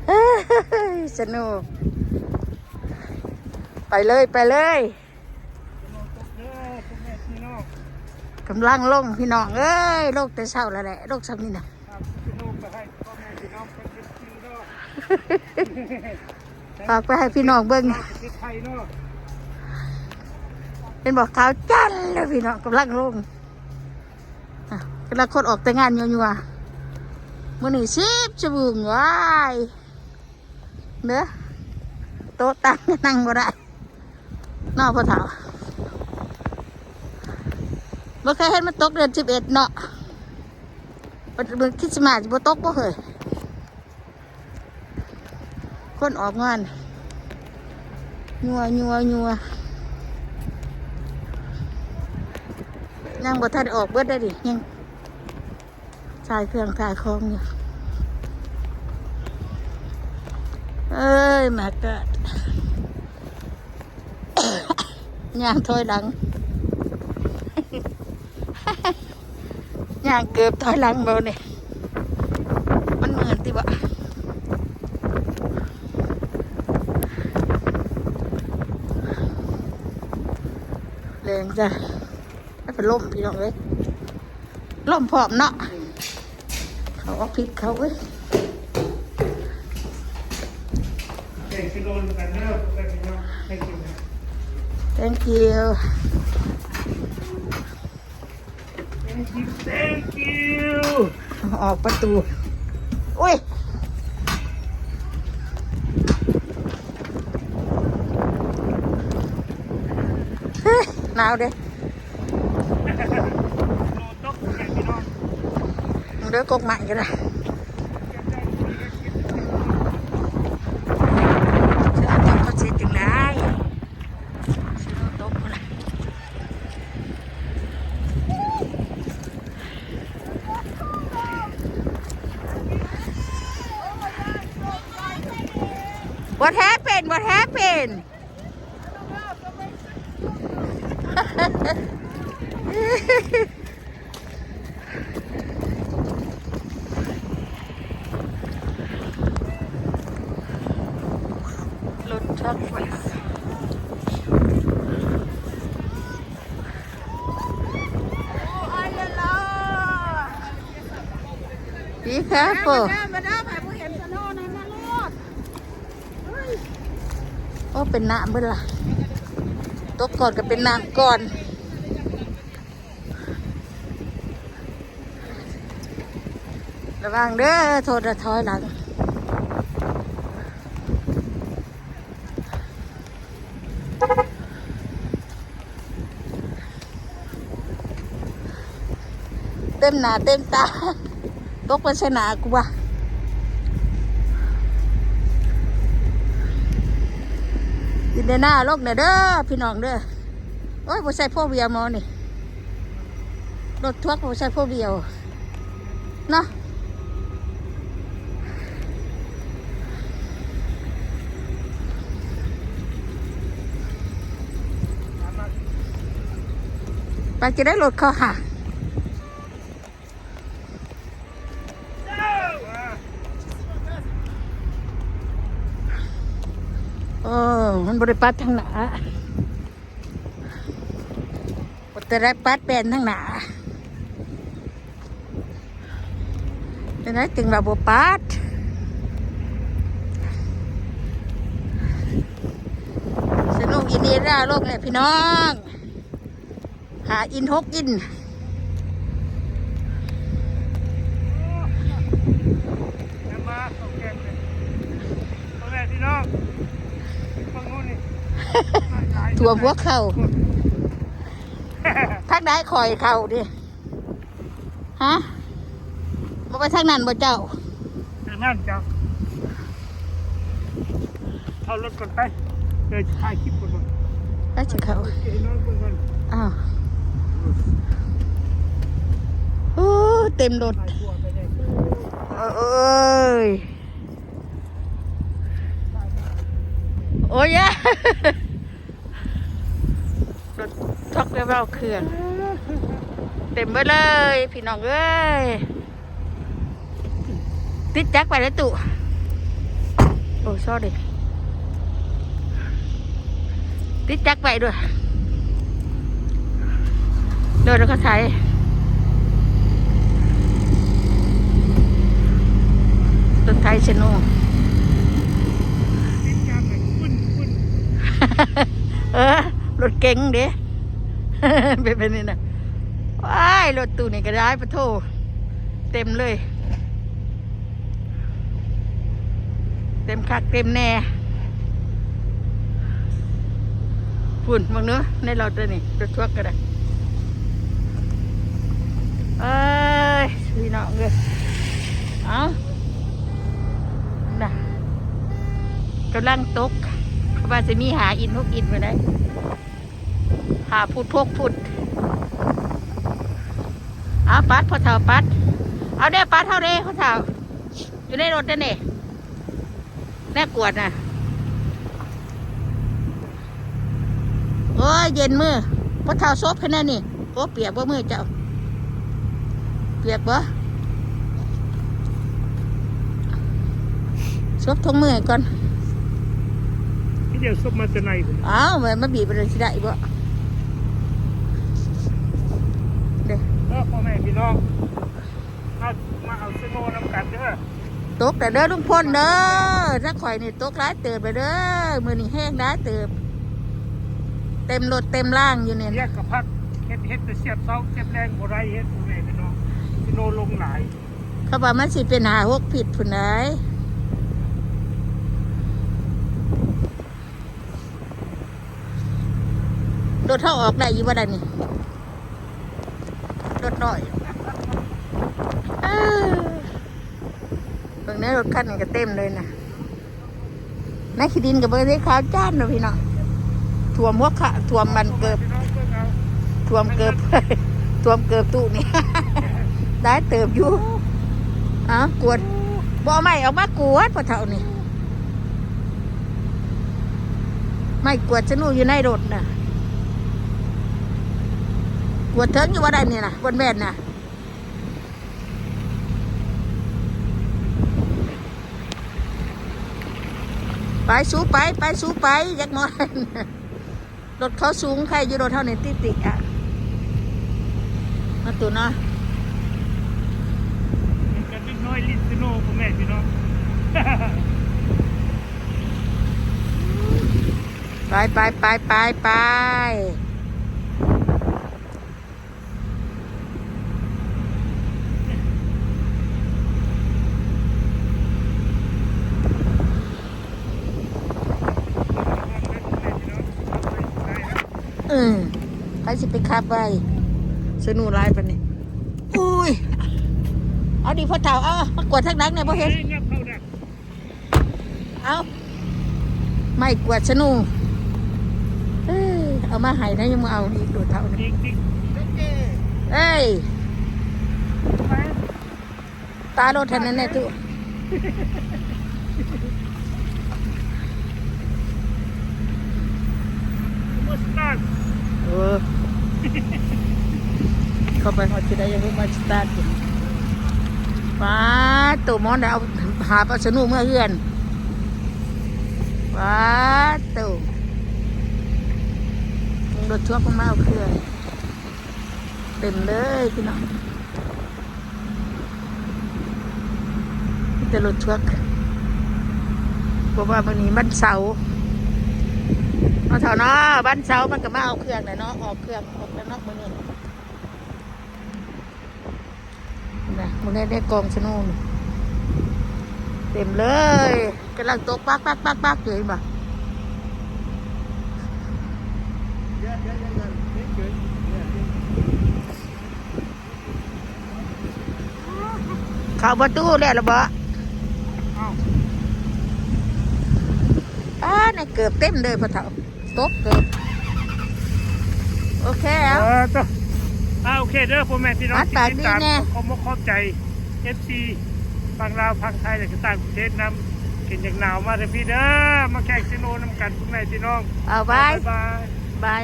ເອີຍ ສະໜຸກ ໄປເລີຍ ໄປເລີຍ. ກຳລັງລົງພີ່ນ້ອງເອີຍ ລົງແຕ່ເຊົ້າແລ້ວແຫຼະ ລົງຊ່ຳນີ້ນະ. ຝາກໄປໃຫ້ພີ່ນ້ອງເບິ່ງ ເຫັນບໍ່ ຂາວຈັນແລ້ວພີ່ນ້ອງ ກຳລັງລົງ. ອ່ະ ກຳລັງຄົນອອກແຕ່ງານຍົວໆ ມື້ນີ້ສິບຊົ່ວໂມງ ວ້າຍ ເດີ ໂຕະຕັ່ງກໍນັ່ງບໍ່ໄດ້ເນາະພໍ່ເຖົ້າ. ບໍ່ເຄີຍເຫັນມັນຕົກເດືອນສິບເອັດເນາະ ບັດມື້ຄຣິດສະມາດຊິບໍ່ຕົກບໍ່ເຮີ້ຍ. ຄົນອອກງານ ຍົວໆໆ ຍັງບໍ່ທັນອອກເບິດເດ້ນີ້ ຍັງຖ່າຍເຄື່ອງຖ່າຍຂອງຢູ່. ເອີຍ ມາກະ ຍ່າງຖອຍຫຼັງ ຍ່າງເກີບຖອຍຫຼັງເບິ່ງນີ້ ມັນເມື່ອຍຕິວະ ແລງຈ້າ ມັນເປັນລົມພີ່ນ້ອງເອີຍ ລົມພ້ອມເນາະ ເຂົາອອບຟິດເຂົາເອີຍ. Thank you. ອອກປະຕູ ໂອ້ຍ ເຮີ້ຍ ໜາວເດ້. ເດີ ກົກໄມ້ກໍໄດ້ ເຂົາຊິຈັ່ງໃດ ຊິໂດນຕົກພຸ້ນລະ. What happened? What happened? ລົດທຣັກໄປ Be careful. ມາເດີ ມາເດີ ໃຜບໍ່ເຫັນສະໂນນັ້ນມາໂລດ. ໂອ້ ເປັນນ້ຳເບິດລະ ຕົກກ່ອນກໍເປັນນ້ຳກ່ອນ. ລະວັງເດີ ໂທດ ຖອຍຫຼັງ. ເຕັມໜ້າເຕັມຕາ ຕົກໄປໃສ່ໜ້າກູວ່າ. ອີເດນາລົງແດ່ເດີພີ່ນ້ອງເດີ. ໂອ້ຍ ບໍ່ໃສ່ໂຟວີວໝໍນີ້ ລົດທຣັກບໍ່ໃສ່ໂຟວີວເນາະ. ໄປຈະໄດ້ລົດເຂົາຫາ. ໂອ້ ມັນບໍ່ໄດ້ປັດທາງໜ້າ ບໍ່ໄດ້ປັດແປນທາງໜ້າ. ເປັນຫຍັງຈຶ່ງວ່າບໍ່ປາດ? ສະໜຸກອີ່ຫຼີລະ ໂລກນີ້ພີ່ນ້ອງ ຫ້າອິນ ຫົກອິນ. ຖ້ວມຫົວເຂົ່າ ທາງໃດຂ້ອຍເຂົ້າເດ? ຮະ ບໍ່ໄປທາງນັ້ນບໍ່ເຈົ້າ? ທາງນັ້ນເຈົ້າ. ເຂົ້າລົດກ່ອນໄປ ເດີ ຖ່າຍຄລິບກ່ອນ ໄປຊິເຂົ້າ. ອ້າວ ໂອ້ ເຕັມລົດ. ໂອ້ຍ ໂອ້ຍ ລົດທຣັກໄດ້ເວົ້າເຄື່ອງ ເຕັມເບິດເລີຍພີ່ນ້ອງເອີຍ. ຕິດຈັກໄວ້ເດີ້ຕູ້. ໂອ້ ຊໍຣີ ຕິດຈັກໄວ້ດ້ວຍ. ໂດຍ ແລ້ວກໍໄຖ ລົດໄຖສະໂນ ເອີ ລົດເກັງເດ້ ເປັນແບບນີ້ນະ. ວ້າຍ ລົດຕູ້ນີ້ກໍໄດ້ ປະໂທ້ ເຕັມເລີຍ ເຕັມຄັກເຕັມແນ່. ພຸ້ນ ເບິ່ງເດີ້ ໃນລົດເດີ້ນີ້ ລົດທວກກໍໄດ້. ເອີຍ ພີ່ນ້ອງເອີຍ ເອົ້າ ນະ ກຳລັງຕົກ ເຂົາວ່າຊິມີຫ້າອິນຫົກອິນພຸ້ນໃດ໋. ຫ້າຟຸດຫົກຟຸດ. ເອົາ ປັດ ພໍ່ເຖົ້າ ປັດ ເອົາແດ່ ປັດເຮົາເດ້ ພໍ່ເຖົ້າ ຢູ່ໃນລົດນັ້ນເດ້ ແນວກວດນະ. ໂອ້ຍ ເຢັນມື ພໍ່ເຖົ້າ ສົບໃຫ້ແນ່ນີ້. ໂອ້ ປຽກບໍ່ມືເຈົ້າ? ປຽກບໍ່? ສົບຖົງມືໃຫ້ກ່ອນ. ທີດຽວສົບມາແຕ່ໃນພຸ້ນ. ອ້າວ ມັນ ມັນບີບໄປເລີຍ ຊິໄດ້ບໍ່? ເດ້ ເອີ ພໍ່ແມ່ພີ່ນ້ອງ ເອົາ ມາເອົາສະໂນນຳກັນເດີ. ຕົກແລ້ວເດີລຸງພົນເດີ. ທາງຂ້ອຍນີ້ຕົກຫຼາຍເຕີບແລ້ວເດີ ມື້ນີ້ແຮງຫຼາຍເຕີບ ເຕັມລົດເຕັມລາງຢູ່ນີ້. ວຽກກໍພັກ ເຮັດ ເຮັດແຕ່ສຽບເຊົ້າສຽບແລງບໍ່ໄດ້ເຮັດ ພໍ່ແມ່ພີ່ນ້ອງ ສະໂນລົງຫຼາຍ. ເຂົາວ່າມັນຊິເປັນຫ້າຫົກຟີດພຸ້ນໃດ໋. ລົດເຮົາອອກໄດ້ຢູ່ບໍ່ໄດ໋ນີ້ ລົດນ້ອຍ. ເອີ ເບິ່ງໃນລົດຄັນນີ້ກໍເຕັມເລີຍນະ. ໃນຂີ້ດິນກໍບໍ່ໄດ້ຂາວຈ້ານເນາະພີ່ນ້ອງ ຖ້ວມຫົວຂະ ຖ້ວມມັນເກີບ ຖ້ວມເກີບ ຖ້ວມເກີບຕູ້ນີ້ ຫຼາຍເຕີບຢູ່. ເອົາ ກວດ ບໍ່ເອົາໄມ້ອອກມາກວດ ພໍ່ເຖົ້ານີ້. ໄມ້ກວດສະໜູຢູ່ໃນລົດນະ ກວດເຖິງຢູ່ບໍ່ໄດ໋ນີ້ນະ ບ່ອນແວ່ນນະ. ໄປ ສູໄປ ໄປ ສູໄປ ຈັກໜ້ອຍ ລົດເຂົາສູງ ໃຄຢູ່ລົດເຮົານີ້ຕິໆ ອະ ມາຕູ້ເນາະ. ເປັນກັນເດັກນ້ອຍຫຼິ້ນສະໂນ ພໍ່ແມ່ພີ່ນ້ອງ. ໄປ ໄປ ໄປ ໄປ ໄປ. ເອີ ໃຜຊິໄປຂັບໄວ ສະໜູຫຼາຍປານນີ້. ໂອ້ຍ ເອົາດີພໍ່ເຖົ້າ ເອົາ ມາກວດທາງຫຼັງແດ່ ບໍ່ເຫັນ. ເອົາ ໄມ້ກວາດສະໜູ ເອີ ເອົາມາໃຫ້ນະ ຍັງບໍ່ເອົາອີກ ໂດດເທົ່ານີ້. ເອີຍ ຕາລົດຫັ້ນແນ່ຕູ້ ເອີ ເຂົ້າໄປຮອດຊິໄດ້ຍັງບໍ່ມາສະຕາດຢູ່. ປາດໂຕ ໝອນໄດ້ເອົາ ຫາບເອົາສະໜູເມືອເຮືອນ. ປາດໂຕ ລົດທວກເພິ່ນມາເອົາເຄື່ອງ ເຕັມເລີຍພີ່ນ້ອງ. ມີແຕ່ລົດທວກ ເພາະວ່າມື້ນີ້ວັນເສົາເນາະ ເຖົ້າເນາະ, ວັນເສົາມັນກໍມາເອົາເຄື່ອງແຫຼະເນາະ, ອອກເຄື່ອງອອກແລ້ວເນາະມື້ນີ້. ນະ ມື້ນີ້ໄດ້ກອງສະໜູເຕັມເລີຍ, ກຳລັງຕົກປັກໆໆໆຢູ່ ເຫັນບໍ່? ເຂົ້າປະຕູແລ້ວລະບໍ? ອ້າວ ອ້າ ໃນເກີບເຕັມເດີພໍ່ເຖົ້າ, ຕົກເກີບ. ໂອເຄ ເອົາ ເອີ ອ່າ ໂອເຄເດີ ພໍ່ແມ່ພີ່ນ້ອງທີ່ຕິດຕາມ, ຂໍຂອບອົກຂອບໃຈເອັຟຊີຝັ່ງລາວ ຝັ່ງໄທ ແລະ ກໍຕ່າງປະເທດນຳ. ເປັນຫຍັງໜາວມາທາງພີ້ເດີ ມາແຂ່ງສະໂນນຳກັນ ພໍ່ແມ່ພີ່ນ້ອງ. ເອົາ ບາຍ ບາຍ ບາຍ.